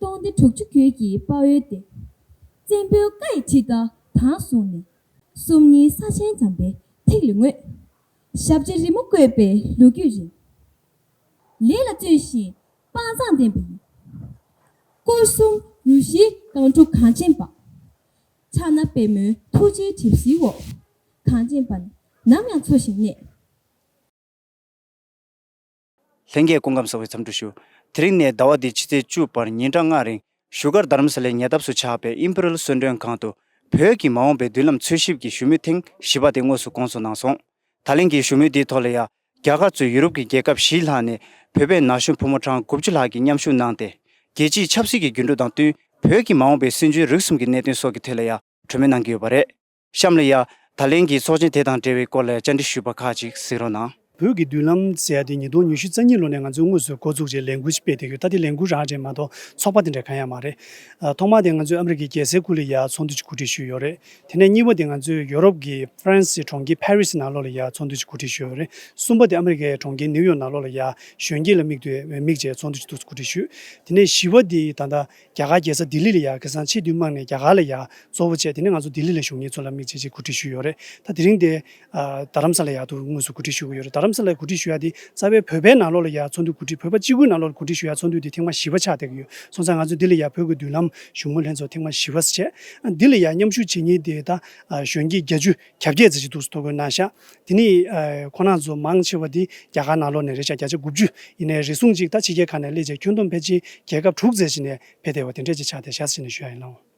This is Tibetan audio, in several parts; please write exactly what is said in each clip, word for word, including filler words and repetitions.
སྟོང་སྡེ་དྲུག་ཅུ་གྱོད་ཀྱི་དཔའ་བོའི་སྡེ། བཙན་པོའི་བཀའ་ཡི་ཁྲིད་ལྟར་དང་བཟུང་ནས། སུམ་གཉིས་ས་ཆེན་འཇམ་པའི་ཐིག་ལེ་ངོས། ཞབས་རྗེས་རི་མོ་བཀོད་པའི་ལོ་རྒྱུས་རིང་། ལས་ལ་བརྩོན་ཞིང་དཔའ་མཛངས་ལྡན་པའི། སྐུ་གསུམ་རུ་བཞིའི་རྐང་དྲུག་གངས་ཅན་པ། ཕྱག་ན་པདྨོའི་ཐུགས་རྗེའི་གྲིབ་བསིལ་འོག། གངས་ཅན་པ་ནི་ནམ་ཡང་འཚོ་ཞིང་གནས། ལྷན་རྒྱས་སྐུ་ཁམས་བཟང་བའི་འཚམས་འདྲི་ཞུ། དེ་རིང་ནས་ཟླ་བ་འདིའི་ཕྱི་ཚེས་བཅུ་བར་ཉིན་གྲངས་ལྔ་རིང་བཞུགས་སྒར་རྡ་རམ་ས་ལའི་ཉེ་འདབས་སུ་ཆགས་པའི་ཨིམ་པི་རི་ཡལ་གསོལ་མགྲོན་ཁང་དུ་བོད་ཀྱི་མ་འོངས་པའི་མདུན་ལམ་འཚོལ་ཞིབ་ཀྱི་བཞུགས་མོལ་ཐེངས་བཞི་པ་དེ་དངོས་སུ་བསྐོང་ཚོགས་གནང་སོང་། ད་ལན་གྱི་བཞུགས་མོལ་འདིའི་ཐོག་ལ་ཡང་རྒྱ་གར་གཙོས་ཡུ་རོབ་ཀྱི་རྒྱལ་ཁབ་བཞི་ལྷག་ནས་བོད་པའི་ན་གཞོན་ཕོ་མོ་གྲངས་དགུ་བཅུ་ལྷག་གིས་མཉམ་ཞུགས་གནང་སྟེ། རྒྱལ་སྤྱིའི་ཆབ་སྲིད་ཀྱི་འགྱུར་འགྲོས་དང་བསྟུན་བོད་ཀྱི་མ་འོངས་པའི་སྲིད་འབྱོར་རིག་གསུམ་གྱི་གནད་དོན་སོགས་ཀྱི་ཐད་ལ་ཡང་གྲོས་མོལ་གནང་གི་ཡོད་པ་རེད། གཤམ་ལ་ཡ། ད་ལན་གྱི་ཚོགས་ཆེན་དེ་དང་འབྲེལ་བའི་སྐོར་ལ་བཅར་འདྲི་ཞུས་པ་ཁག་ཅིག་གཟིགས་རོགས་གནང་། བོད་ཀྱི་མདུན་ལམ་ཟེར་ཡ་དེ་ཉིས་སྟོང་ཉི་ཤུ་རྩ་གཉིས་ལོ་ནས་ང་ཚོས་དངོས་སུ་འགོ་བཙུགས་རྗེས་ལས་འགུལ་ཞིག་སྤེལ་བསྡད་ཡོད། ད་དེ་ལས་འགུལ་རང་རེད་མ་གཏོགས་ཚོགས་པ་དེ་འདྲ་གང་ཡང་མ་རེད། ཨ། ཐོག་མ་དེ་ང་ཚོས་ཨ་མི་རི་ཀའི་རྒྱལ་སའི་ཁུལ་ལ་ཡ་ཚོགས་འདུ་ཅིག་གོ་སྒྲིག་ཞུས་ཡོད་རེད། དེ་ནས་གཉིས་པ་དེ་ང་ཚོས་ཡོ་རོབ་ཀྱི་ཧྥ་རན་སིའི་གྲོང་ཁྱེར་ཕ་རི་སི་ནང་ལོགས་ལ་ཡ་ཚོགས་འདུ་ཅིག་གོ་སྒྲིག་ཞུས་ཡོད་རེད། གསུམ་པ་དེ་ཨ་མི་རི་ཀའི་གྲོང་ཁྱེར་ནིའུ་ཡོག་ནང་ལོགས་ལ་ཡ་གཞོན་སྐྱེས་ལ་དམིགས་ཏེ་དམིགས་བྱས་ཚོགས་འདུ་ཅིག་ཏུ་གོ་སྒྲིག་ཞུས། དེ་ནས་བཞི་པ་དེ་ད་ལྟ་རྒྱ་གར་རྒྱལ་ས་ལྡི་ལི་ལ་ཡ་ཁ་སང་ཕྱི་བདུན་དམག་ནས་རྒྱ་གར་ལ་ཡ་གཙོ་བོ་བྱས། དེ་ནས་ང་ཚོ་ལྡི་ལི་ལ་བཞུགས་མཁན་ཚོ་ལ་དམིགས་བྱས་ཅིག་གོ་སྒྲིག་ཞུས་ཡོད་རེད། ད་དེ་རིང་དེ་ཨ། རྡ་རམ་ས་ལ་ཡ་དུ་དངོས་སུ་གོ་སྒྲིག་ཞུ་གི་ཡོད་རེད། རྡ་རམ་ས་ལ་གོ་སྒྲིག་ཞུ་ཡ་དེ་རྩ་བའི་བོད་པའི་ནང་ལོགས་ལ་ཡ་ཚོགས་འདུ་གོ་སྒྲིག་བོད་པ་གཅིག་པུའི་ནང་ལོགས་ལ་གོ་སྒྲིག་ཞུ་ཡ་ཚོགས་འདུ་དེ་ཐེངས་མ་བཞི་པ་ཆགས་བསྡད་ཀྱི་ཡོད། སོང་ཙང་ང་ཚོ་འདི་ལ་ཡ་བོད་ཀྱི་མདུན་ལམ་བཞུགས་མོལ་ལྷན་ཚོགས་ཐེངས་མ་བཞི་པ་བྱས། འདི་ལ་ཡ་མཉམ་ཞུགས་བྱེད་མཁན་དེ་ད་གཞོན་སྐྱེས་བརྒྱད་ཅུ་གྱ་བརྒྱད་ཙམ་ཞིག་འདུག་སེ་ཐོ་འགོད་གནང་ཤག་དེ་ནས་ཁོང་རྣམ་ཚོ་མང་ཆེ་བ་དེ་རྒྱ་གར་ནང་ལོགས་ནས་རེད་ཤག་བརྒྱ་ཆ་དགུ་བཅུ་ཡིན་ནའི་རེ་ཟུང་ཅིག་ད་ཕྱི་རྒྱལ་ཁག་ནས་སླེབས་བྱས་ཁྱོན་བསྡོམས་ཕལ་ཆེར་རྒྱལ་ཁབ་དྲུག་ཙམ་ཞིག་ནས་ཕེབས་བསྡད་པ་དེ་འདྲས་ཅིག་ཆགས་བསྡད་ཤག་ཟེར་ནས་ཞུ་ཡ་ཡིན་ལགས།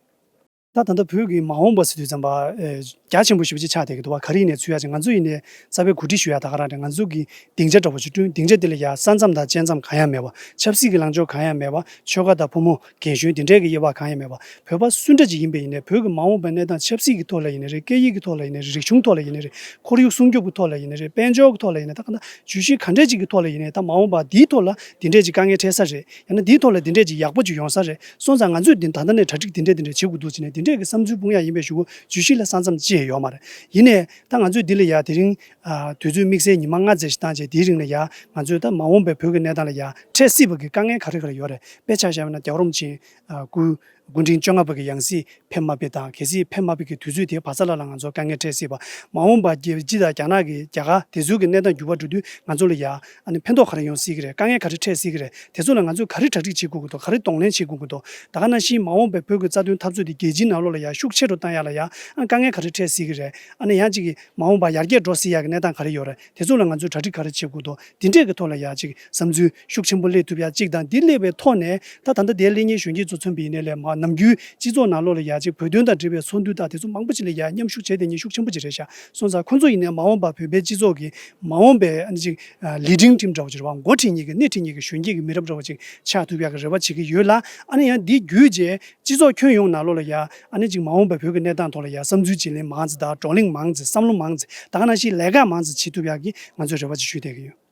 ད་ད་ལྟ་བོད་ཀྱི་མ་འོངས་པ་ཟེར་དུས་ཙམ་པ། ཨེ། རྒྱ་ཆེན་པོ་ཞེ་པོ་ཅིག་ཆགས་བསྡད་ཀྱི་འདུག་བ། ག་རེ་ཡིན་ནའི་ཚུད་ཡ་ཅིག་ང་ཚོ་ཡིན་ནའི་རྩ་བའི་གོ་སྒྲིག་ཞུ་ཡ་ད་ག་རང་རེད། ང་ཚོ་གི་སྡིངས་ཆ་འདྲ་པོ་ཅིག་བསྐྲུན། སྡིངས་ཆ་དེ་ལ་ཡ་ས་མཚམས་དང་བཅད་མཚམས་གང་ཡང་མེད་པ། ཆབ་སྲིད་ཀྱི་ལངས་ཕྱོགས་གང་ཡང་མེད་པ། ཆོལ་ཁ་དང་ཕོ་མོ་རྒན་གཞོན་དེ་འདྲས་ཀྱི་དབྱེ་བ་གང་ཡང་མེད་པ། བོད་པ་སུ་འདྲ་ཅིག་ཡིན་པ་ཡིན་ནའི་བོད་ཀྱི་མ་འོངས་པའི་གནས་སྟངས་ཆབ་སྲིད་ཀྱི་ཐོག་ལ་ཡིན་ནའི་རེད། སྐད་ཡིག་གི་ཐོག་ལ་ཡིན་ནའི་རེད། རིག་གཞུང་ཐོག་ལ་ཡིན་ནའི་རེད། ཁོར་ཡུག་སྲུང་སྐྱོབ་ཀྱི་ཐོག་ལ་ཡིན་ནའི་རེད། དཔལ་འབྱོར་གྱི་ཐོག་ལ་ཡིན་ནའི་ད་ག་ད་བརྗོད་གཞི་ག་འདྲས་ཅིག་གི་ཐོག་ལ་ཡིན་ནའི་ད་མ་འོངས་པ་འདིའི་ཐོག་ལ་འདི་འདྲས་ཅིག་དཀའ་ངལ་འཕྲད་ས་རེད། ཡང་ན་འདིའི་ཐོག་ལ་འདི་འདྲས་ཅིག་ཡག་པོ་ཅིག་ཡོང་ས་རེད། སོང་ཙང་ང་ཚོས་འདི་ད་ལྟ་ནས་གྲ་སྒྲིག་འདི་འདྲས་འདི་འདྲས་བྱེད་དགོས་འདུག་ཟེར་ནས་འདི་འདྲས་ཀྱི་བསམ་ཚུལ་སྤུངས་ཡ་ཡིན་པའི་གཞུག་གུ་བརྗོད་གཞི་ལ་ས་མཚམས་ཅི་ཡང་ཡོད་མ་རེད། ཡིན་ནའི་ད་ང་ཚོས་འདི་ལ་ཡ་དེ་རིང་ཨ། དུས་ཚོད་དམིགས་བསལ་ཉི་མ་ལྔ་ཙམ་ཞིག་བཏང་བྱས་དེའི་རིང་ལ་ཡ་ང་ཚོས་ད་མ་འོངས་པའི་བོད་ཀྱི་གནས་སྟངས་ལ་ཡ་འཕྲད་སྲིད་པ་གི་དཀའ་ངལ་ག་རེ་ག་རེ་ཡོད་རེད། དཔེ་ཆ་བཞག་པ་ན་རྒྱལ་བ་རིན་པོ་ཆེ་ཨ། སྐུ་སྐུ་ཕྲེང་བཅོ་ལྔ་པ་གི་ཡང་སྲིད་ཕེབས་མ་ཕེབས་དང་། གལ་སྲིད་ཕེབས་མ་ཕེབས་ཀྱི་དུས་ཚོད་དེ་བར་མཚམས་ལ་ལ་ང་ཚོ་དཀའ་ངལ་འཕྲད་སྲིད་པ། མ་འོངས་པ་རྒྱལ་སྤྱི་དང་རྒྱ་ནག་གི་རྒྱ་གར་དེ་ཚོའི་གི་གནས་སྟངས་འགྱུར་བ་འགྲོ་དུས་ང་ཚོ་ལ་ཡ་ཨ་ནི་ཕན་ཐོགས་ག་རེ་ཡོང་སྲིད་ཀྱི་རེད། དཀའ་ངལ་ག་རེ་འཕྲད་སྲིད་ཀྱི་རེད། དེ་ཚོ་ལ་ང་ཚོས་ག་རེ་གྲ་སྒྲིག་བྱེད་དགོས་ཀྱི་འདུག་ག་རེ་གདོང་ལེན་བྱེད་དགོས་ཀྱི་འདུག་ད་ག་ནང་བཞིན་མ་འོངས་པའི་བོད་ཀྱི་རྩ་དོན་འཐབ་རྩོད་དེ་རྒྱལ་སྤྱིའི་ནང་ལོགས་ལ་ཡ་ཤུགས་ཆེ་རུ་བཏང་ཡ་ལ་ཡ་ཨ་དཀའ་ངལ་ག་རེ་འཕྲད་སྲིད་ཀྱི་རེད། ཨ་ནི་ཡང་ཅིག་གི་མ་འོངས་པ་ཡར་རྒྱས་འགྲོ་སྲིད་ཡ་གི་གནས་སྟངས་ག་རེ་ཡོད་རེད། དེ་ཚོ་ལ་ང་ཚོས་གྲ་སྒྲིག་ག་རེ་བྱེད་དགོས་འདུག་འདི་འདྲས་ཀྱི་ཐོག་ལ་ཡ་ཅིག་བསམ་ཚུལ་ཤུགས་ཆེན་པོ་སླེབས་ཐུབ་ཡ་གཅིག་དང་། འདི་སླེབས་པའི་ཐོག་ནས་ད་ད་ལྟ་དེ་སླེབས་མཁན་གཞོན་སྐྱེས་ཚོ་མཚོན་པ་ཡིན་ནའི་ལས་མ་ནམ་རྒྱུན་སྤྱི་ཚོགས་ནང་ལོགས་ལ་ཡ་ཅིག་བོད་དོན་དང་འབྲེལ་བའི་ཚོགས་འདུ་དང་དེ་ཚོ་མང་པོ་ཅིག་ལ་ཡ་མཉམ་ཞུགས་བྱས་བསྡད་མཁན་ཤུགས་ཆེན་པོ་ཅིག་རེད་ཤག་སོང་ཙང་ཁོང་ཚོ་ཡིན་ནའི་མ་འོངས་པ་བོད་པའི་སྤྱི་ཚོགས་ཀྱི་མ་འོངས་པའི་ཨ་ནི་ཅིག་ལི་ཌིང་ཊིམ་འདྲ་བོ་ཅིག་རེད་བ། འགོ་ཁྲིད་མཁན་གྱི་སྣེ་ཁྲིད་མཁན་གྱི་གཞོན་སྐྱེས་ཀྱི་མི་རབས་འདྲ་བོ་ཅིག་ཆགས་ཐུབ་ཡག་གི་རེ་བ་བྱེད་ཀྱི་ཡོད་ལ། ཨ་ནི་ཡང་འདི་བརྒྱུད་བྱས་སྤྱི་ཚོགས་ཁྱོན་ཡོངས་ནང་ལོགས་ལ་ཡ་ཨ་ནི་ཅིག་མ་འོངས་པའི་བོད་ཀྱི་གནས་སྟངས་ཐོག་ལ་ཡ་བསམ་ཚུལ་བརྗེ་ལེན་མང་ཙམ་དང་། བགྲོ་གླེང་མང་ཙམ། བསམ་བློ་མང་ཙམ། ད་ག་ནང་བཞིན་ལས་ཀ་མང་ཙམ་བྱེད་ཐུབ་ཡག་གི་ང་ཚོས་རེ་བ་ཅིག་ཞུ་བསྡད་ཀྱི་ཡོད།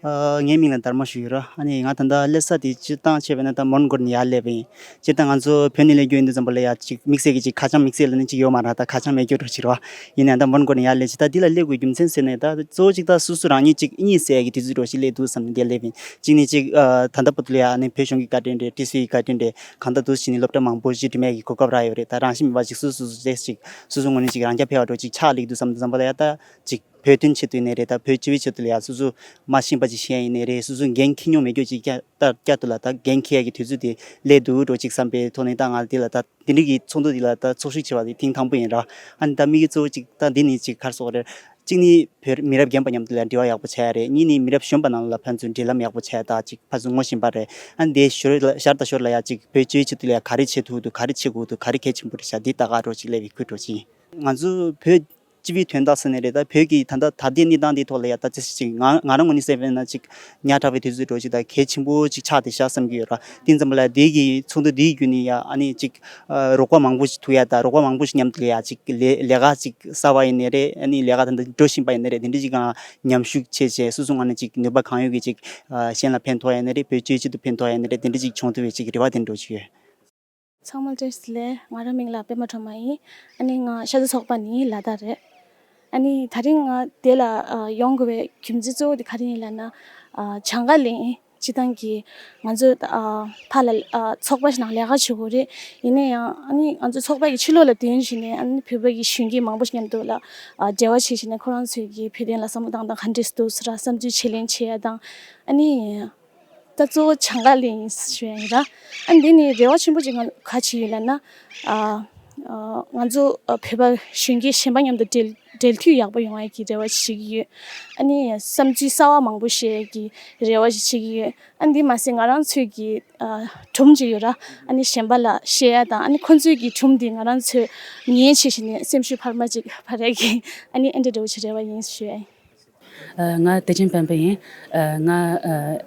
ཨ། ངའི་མིང་ལ་དར་མ་ཞུ་ཡོད་ར། ཨ་ནི་ང་ད་ལྟ་སླེབས་ས་དེ་སྤྱིར་བཏང་བྱས་པ་ན་ད་མོན་གྷོ་ནས་ཡར་སླེབས་པ་ཡིན། སྤྱིར་བཏང་ང་ཚོ་བོད་ནས་སླེབས་རྒྱུ་ཡིན་དུས་ཙམ་པ་ལ་ཡ་ཅིག་དམིགས་བསལ་གྱི་ཅིག་ཁ་བྱང་དམིགས་བསལ་ལ་ནི་ཅིག་ཡོད་མ་རེད། ད་ཁ་བྱང་མེད་རྒྱུ་འདྲ་ཅིག་རེད་བ། ཡིན་ནའི་ད་མོན་གྷོ་ནས་ཡར་སླེབས་ཅིག་ད་འདི་ལ་སླེབས་དགོས་རྒྱུ་མཚན་ཟེར་ནས་ད་གཙོ་བོ་ཅིག་ད་སོ་སོ་རང་ཉིད་ཅིག་གཉིད་སད་ཀྱི་དུས་ཚོད་འདྲ་ཞིག་སླེབས་འདུག་བསམ་ནས་འདིར་སླེབས་ཡིན། གཅིག་ནི་ཅིག་ཨ། ད་ལྟ་བར་དུ་ལ་ཡ་ཨ་ནི་བོད་གཞུང་གི་བཀའ་དྲིན་རེད། ཊི་སི་ཝི་གི་བཀའ་དྲིན་རེད། གང་ལྟར་འདུག་སེ་བྱས་ནས་སློབ་གྲྭ་མང་པོ་ཞིག་འགྲིམ་ཡག་གི་གོ་སྐབས་རག་ཡོད་རེད། ད་རང་བཞིན་མེད་པ་ཅིག་སོ་སོ་སོ་སོ་ཅིག་སོ་སོ་ངོས་ནས་ཅིག་རང་རྐྱ་འཕེར་བ་འདྲ་ཅིག་ཆགས་སླེབས་འདུག་བསམ་དུས་ཙམ་པ་ལ་ཡ་ད་ཅིག་བོད་དོན་ཆེད་དུ་ཡིན་ནའི་རེད། ད་བོད་སྤྱི་པའི་ཆེད་དུ་ལ་ཡ་སོ་སོ་མ་ཤེས་པ་ཅིག་བཤད་ཡིན་ནའི་རེད། སོ་སོ་འགན་འཁྱེར་མྱོང་མེད་རྒྱུ་ཅིག་བསྐྱར་ད་བསྐྱར་དུ་ལ་ད་འགན་འཁྱེར་ཡག་གི་དུས་ཚོད་དེ་སླེབས་འདུག་འདྲ་ཅིག་བསམ་པའི་ཐོག་ནས་ད་ང་འདི་ལ་ད་འདི་འདྲ་གི་ཚོགས་འདུ་འདི་ལ་ད་ཚོགས་ཞུགས་བྱས་པ་དེ་ཐེངས་དང་པོ་ཡིན་ར། ཨ་ནི་ད་དམིགས་ཡུལ་གཙོ་བོ་ཅིག་ད་འདི་ནི་ཅིག་ག་རེ་ཟེར་དགོས་རེད། གཅིག་ནི་བོད་མི་རབས་རྒན་པ་མཉམ་དུ་ལ་འབྲེལ་བ་ཡག་པོ་བྱས་རེད། གཉིས་ནི་མི་རབས་གཞོན་པ་ནང་ལ་ཕན་ཚུན་འབྲེལ་ལམ་ཡག་པོ་བྱས། ད་ཅིག་ཕར་ཚུར་ངོ་ཤེས་པ་རེད། ཨ་ནི་དེའི་ཞོར་ལ་ཞར་དང་ཞོར་ལ་ཡ་ཅིག་བོད་སྤྱིའི་ཆེད་དུ་ལ་ཡ་ག་རེ་བྱེད་ཐུབ་འདུག་ག་རེ་བྱེད་དགོས་འདུག་ག་རེ་གལ་ཆེན་པོ་རེད་ཤག་འདི་ལྟ་ག་འདྲ་ཅིག་སླེབས་པའི་ཁུལ་འདྲ་ཅིག་ཡིན། ང་ཚོ་བོད་སྤྱི་པའི་དོན་དག་ཟེར་ནའི་རེད། ད་བོད་ཀྱི་ད་ལྟ་ད་ལྟའི་གནས་སྟངས་འདིའི་ཐོག་ལ་ཡ་ད་ཅི་ཞིག་ང་ང་རང་ངོས་ནས་བཤད་པ་ཡིན་ན་ཅིག་ཉག་ཕྲ་བའི་དུས་ཚོད་འདྲ་ཅིག་དང་གལ་ཆེན་པོ་ཅིག་ཆགས་བསྡད་ཤག་བསམ་གྱི་ཡོད་ར། དེ་ཙམ་པ་ལ་དེ་གི་ཚོགས་འདུ་དེའི་བརྒྱུད་ནས་ཡ་ཨ་ནི་ཅིག་ཨ། རོགས་པ་མང་པོ་ཞིག་ཐུག་ཡ་དང་། རོགས་པ་མང་པོ་ཞིག་མཉམ་དུ་ལ་ཡ་ཅིག་ལས་ལས་ཀ་ཅིག་གསར་པ་ཡིན་ནའི་རེད། ཨ་ནི་ལས་ཀ་ད་ལྟ་འགྲོ་བཞིན་པ་ཡིན་ནའི་རེད། དེ་འདྲ་ཅིག་གང་མཉམ་ཞུགས་བྱས་བྱས་སོ་སོ་ངོས་ནས་ཅིག་ནུས་པ་གང་ཡོད་ཀྱིས་ཅིག་ཨ། གཞན་ལ་ཕན་ཐོགས་ཡ་ཡིན་ནའི་རེད། བོད་སྤྱིའི་ཆེད་དུ་ཕན་ཐོགས་ཡ་ཡིན་ནའི་རེད། དེ་འདྲ་ཅིག་བྱུང་ཐུབ་པའི་ཅིག་རེ་བ་དེ་འདྲ་ཅིག་ཡོད། ཚང་མ་བཀྲ་ཤིས་བདེ་ལེགས། ང་རང་མིང་ལ་པད་མ་སྒྲོལ་མ་ཡིན། ཨ་ནི་ང་ཤར་རྩེ་ཚོགས་པ་ནས་ལ་དྭགས་རེད། ཨ་ནི་ད་རིང་ང་དེ་ལ་ཨ། ཡོང་དགོས་པའི་རྒྱུ་མཚན་གཙོ་བོ་དེ་ག་རེ་ཡིན་ལབ་ན། ཨ། བྱང་ཀ་ལན་ སྤྱི་བཏང་གི་ང་ཚོ་ཨ་ཕར་ལ་ཨ་ཚོགས་པ་ཞིག་ནང་ལས་ཀ་བྱེད་དགོས་རེད། ཡིན་ན་ཡང་ཨ་ནི་ང་ཚོ་ཚོགས་པ་གི་ཕྱི་ལོགས་ལ་ཐོན་བྱས་ནས་ཨ་ནི་བོད་པ་གི་གཞོན་སྐྱེས་མང་པོ་ཞིག་མཉམ་དུ་ལ་ཨ་འབྲེལ་བ་བྱས་བྱས་ནས་ཁོ་རང་ཚོའི་གི་བོད་དོན་ལ་བསམ་བློ་བཏང་སྟངས་ག་འདྲས་འདུག་ཟེར་བསམ་ཚུལ་བརྗེ་ལེན་བྱེད་ཡ་དང་། ཨ་ནི་ད་གཙོ་བོ་བྱང་ག་ལ་ཡིན་ཞུ་ཡ་ཡིན་ར། ཨ་ནི་འདི་ནི་རེ་བ་ཆེན་པོ་ཅིག་ང་ག་ཅི་ཡོད་ལབ་ན། ཨ་ཨ་ང་ཚོ་ཨ་བོད་པ་གཞོན་སྐྱེས་གཞན་པ་མཉམ་དུ་འབྲེལ་འབྲེལ་མཐུད་ཡག་པོ་ཡོང་ཡ་གི་རེ་བ་ཞིག་བྱེད་ཀྱི་ཡོད། ཨ་ནི་བསམ་ཚུལ་གསར་བ་མང་པོ་བཤད་ཡ་གི་རེ་བ་ཞིག་བྱེད་ཀྱི་ཡོད། ཨ་ནི་འདི་མ་ཟད་ང་རང་ཚོའི་གི་ཨ་སྒྲུང་ཅིག་ཡོད་ར། ཨ་ནི་གཞན་པ་ལ་བཤད་ཡ་དང་ཨ་ནི་ཁོང་ཚོའི་གི་སྒྲུང་འདི་ང་རང་ཚོས་ཉན་བྱས་བྱས་ནས་སེམས་ཤུགས་འཕར་མ་ཅིག་འཕར་ཡ་གི་ཨ་ནི་ཨ་འདྲ་འདྲ་བོ་ཅིག་རེ་བ་ཡིན་ཞུ་ཡ་ཡིན། ཨ་ང་བདེ་ཆེན་སྤེན་པ་ཡིན། ཨ་ང་ཨ་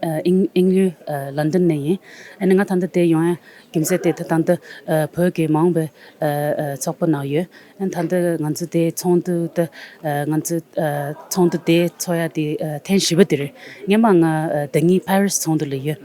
ཨ་དབྱིན་དབྱིན་ཡུལ་ཨ་ལན་ཌན་ནས་ཡིན། ཨ་ནི་ང་ད་ལྟ་དེ་ཡོང་ཡ་རྒྱུ་མཚན་དེ་ད་ད་ལྟ་ཨ་བོད་ཀྱི་མ་འོངས་པའི་ཨ་ཨ་ཚོགས་པ་ནང་ཡོད། ཨ་ནི་ད་ལྟ་ང་ཚོ་དེ་ཚོགས་འདུ་དེ་ཨ་ང་ཚོ་ཨ་ཚོགས་འདུ་དེ་ཚོགས་ཡ་དེ་ཨ་ཐེངས་བཞི་པ་དེ་རེད། སྔོན་མ་ང་ཨ་ཟླ་གཉིས་ཕ་རི་སི་ཚོགས་འདུ་ལ་ཡོད།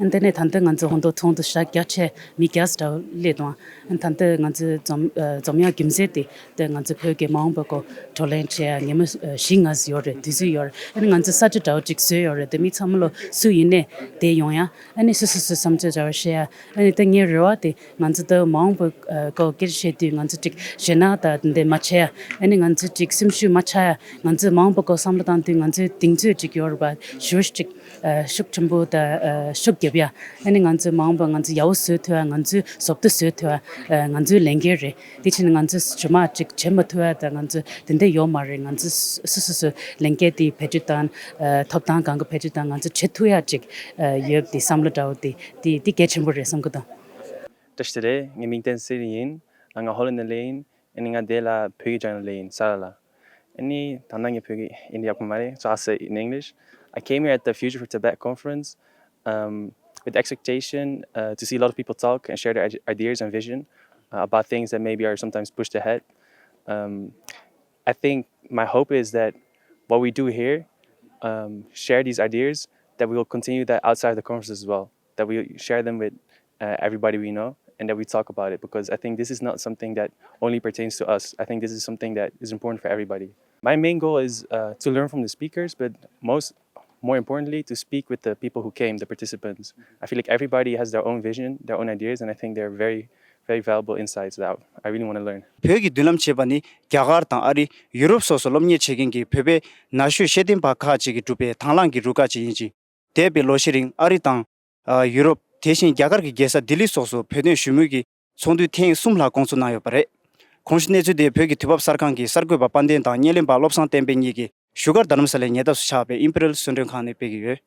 ཨ་ནི་དེ་ནས་ད་ལྟ་ང་ཚོ་ཧོན་ཏོ་ཚོགས་འདུ་ཞེ་དྲག་རྒྱ་ཆེ་མི་བརྒྱ་ཙམ་སླེབས་འདུག་ཨ་ནི་ད་ལྟ་ང་ཚོ་འཛོམས་ཨ་འཛོམས་ཡ་རྒྱུ་མཚན་དེ། དེ་ང་ཚོ་བོད་ཀྱི་མ་འོངས་པ་སྐོར་བགྲོ་གླེང་བྱེད་ཡ་ཉི་མ་བཞི་ལྔ་ཡོད་རེད། དུས་ཚོད་ཡོད་རེད། ཨ་ནི་ང་ཚོ་ས་ཆ་འདྲ་བོ་ཅིག་བཟོས་ཡོད་རེད། དེ་མི་ཚང་མ་ལོ་སུ་ཡིན་ནས་དེ་ཡོང་ཡ། ཨ་ནི་སུ་སུ་སུ་བསམ་ཚུལ་འདྲ་བོ་བཤད་ཡ། ཨ་ནི་ད་ངའི་རེ་བ་དེ་ང་ཚོ་ད་མ་འོངས་པ་སྐོར་སྐད་ཆ་བཤད་དུས་ང་ཚོ་ཅིག་ཞེད་སྣང་དང་དེ་འདྲ་མ་བྱེད་ཡ། ཨ་ནི་ང་ཚོ་ཅིག་སེམས་ཤུགས་མ་ཆག་ཡ། ང་ཚོ་མ་འོངས་པ་སྐོར་བསམ་བློ་བཏང་དུས་ང་ཚོའི་གདེང་ཚོད་ཅིག་ཡོད་རེད་པ། ཞེ་པོ་ཅིག་ཨ་ཤུགས་ཆེན་པོ་དང་ཨ་ཤུགས་རྒྱབ་ཡ། ཨ་ནི་ང་ཚོའི་མ་འོངས་པ་ང་ཚོ་ཡག་པོ་བཟོ་ཐུབ་ཡ། ང་ཚོའི་བཟོ་ལྟ་བཟོ་ཐུབ་ཡ་ཨ་ང་ཚོའི་ལས་འགན་རེད། དེ་ཕྱིན་ང་ཚོ་རྗེས་མ་ཅིག་བྱེད་མ་ཐུབ་ཡ་དང་ང་ཚོ་དེ་འདྲ་ཡོད་མ་རེད། ང་ཚོ་སོ་སོ་སོ་ལས་འགན་དེ་བེད་སྤྱོད་བཏང་ཨ་ཐོབ་ཐང་གང་ག་བེད་སྤྱོད་བཏང་ང་ཚོ་བྱེད་ཐུབ་ཡ་ཅིག་ཨ་ཡོད་དེ་བསམ་བློ་འདྲ་བོ་དེ་དེ་དེ་གལ་ཆེན་པོ་རེད་བསམ་གི་འདུག་བཀྲ་ཤིས་བདེ་ལེགས། ངའི་མིང་བསྟན་སྲིད་ཡིན། ང་ཧོ་ལན་ནས་སླེབས་ཡིན། ཨ་ནི་ང་འདི་ལ་བོད་ཀྱི་ལྗོངས་ནས་སླེབས་ཡིན། ས་ར་ལ། ཨ་ནི་ད་ནང་ངའི་བོད་ཀྱི་ཡིན་ཡག་པོ་མ་རེད། So I'll say it in English. I came here at the Future for Tibet conference, um, with the expectation uh, to see a lot of people talk and share their ide- ideas and vision uh, about things that maybe are sometimes pushed ahead. Um, I think my hope is that what we do here, um, share these ideas, that we will continue that outside of the conference as well, that we share them with uh, everybody we know, and that we talk about it, because I think this is not something that only pertains to us. I think this is something that is important for everybody. My main goal is uh, to learn from the speakers, but most, more importantly, to speak with the people who came, the participants. I feel like everybody has their own vision, their own ideas, and I think they're very, very valuable insights that I really want to learn. བོད་ཀྱི་མདུན་ལམ་ཞེས་པ་ནི་རྒྱ་གར་དང་ཨ་རི། ཡུ་རོབ་སོགས་སུ་སློབ་གཉེར་བྱེད་མཁན་གྱི་བོད་པའི་ན་གཞོན་ཤེས་ལྡན་པ་ཁག་ཅིག་གིས་གྲུབ་པའི་དང་བླངས་ཀྱི་རུ་ཁག་ཅིག་ཡིན་ཅིང་། འདས་པའི་ལོ་ཤས་རིང་ཨ་རི་དང་། ཨ་ཡུ་རོབ། དེ་བཞིན་རྒྱ་གར་གྱི་རྒྱལ་ས་ལྡི་ལི་སོགས་སུ་བོད་དོན་ཞུ་མོལ་གྱི་ཚོགས་འདུ་ཐེངས་གསུམ་ལྷག་སྐོང་ཚོགས་གནང་ཡོད་པ་རེད། གོང་ཞུས་གནས་ཚུལ་དེ་བོད་ཀྱི་དུས་བབ་གསར་ཁང་གི་གསར་འགོད་པ་དཔལ་ལྡན་དང་བརྙན་ལེན་པ་བློ་བཟང་བསྟན་འཕེལ་གཉིས་ཀྱིས་བཞུགས་སྒར་རྡ་རམ་ས་ལའི་ཉེ་འདབས་སུ་ཆགས་པའི་ཨིམ་པི་རི་ཡལ་གསོལ་མགྲོན་ཁང་ནས་སྤེལ་གྱི་ཡོད།